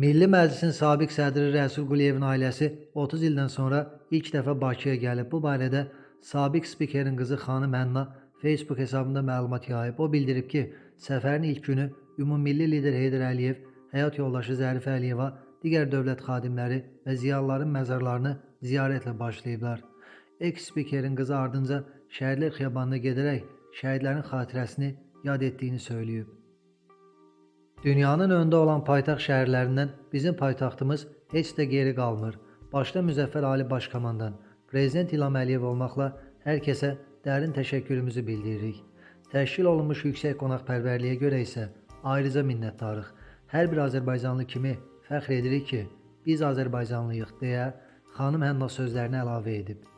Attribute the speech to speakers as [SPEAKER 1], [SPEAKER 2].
[SPEAKER 1] Milli Məclisin sabiq sədri Rəsul Quliyevin ailəsi 30 ildən sonra ilk dəfə Bakıya gəlib. Bu barədə sabiq spikerin qızı xanım Hənna Facebook hesabında məlumat yayıb. O bildirib ki, səfərin ilk günü ümummilli lider Heydər Əliyev, həyat yoldaşı Zərifə Əliyeva, digər dövlət xadimləri və ziyalıların məzarlarını ziyarətlə başlayıblar. Eks-spikerin qızı ardınca Şəhidlər Xiyabanına gedərək şəhidlərin xatirəsini yad etdiyini söyləyib. Dünyanın öndə olan paytaxt şəhərlərindən bizim paytaxtımız heç də geri qalmır. Başda Müzəffər Ali Başkomandan, Prezident İlham Əliyev olmaqla hər kəsə dərin təşəkkürümüzü bildiririk. Təşkil olunmuş yüksək qonaqpərvərliyə görə isə ayrıca minnətdarıq. Hər bir azərbaycanlı kimi fəxr edirik ki, biz azərbaycanlıyıq deyə xanım Hənna sözlərini əlavə edib.